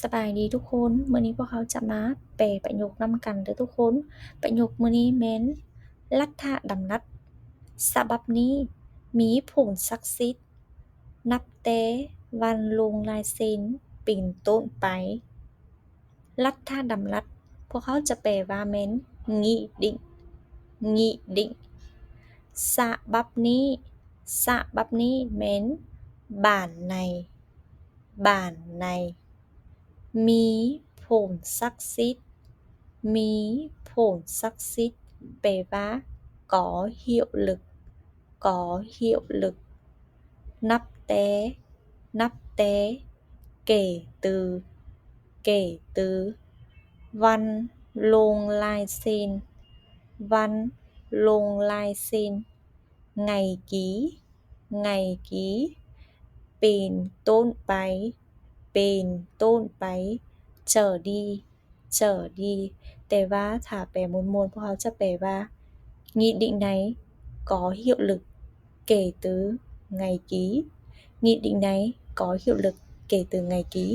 ສະບາຍດີທຸກຄົນ, ມື້ນີ້ພວກເຮົາຈະມາແປປະໂຫຍກນຳກັນເດີ້ທຸກຄົນ. ປະໂຫຍກມື້ນີ້ແມ່ນ ລັດຖະດຳລັດສະບັບນີ້ມີຜົນສັກສິດ ນັບແຕ່ວັນລົງລາຍເຊັນເປັນຕົ້ນໄປ. ລັດຖະດຳລັດ ພວກເຮົາຈະແປວ່າແມ່ນ nghị định, nghị định. ສະບັບນີ້, ສະບັບນີ້ແມ່ນ bản này, bản này. ມີຜົນສັກສິດ, ມີຜົນສັກສິດ ແປວ່າ có hiệu lực, có hiệu lực. ນັບແຕ່, ນັບແຕ່ kể từ, kể từ. ວັນລົງລາຍເຊັນ, ວັນລົງລາຍເຊັນ. Ngày ký, ngày ký. ເປັນຕົ້ນໄປ, ເປັນຕົ້ນໄປ. Trở đi, trở đi. ແຕ່ວ່າຖ້າແປມ່ວນໆ ພວກເຮົາຈະແປວ່າ nghị định này có hiệu lực kể từ ngày ký. Nghị định này có hiệu lực kể từ ngày ký.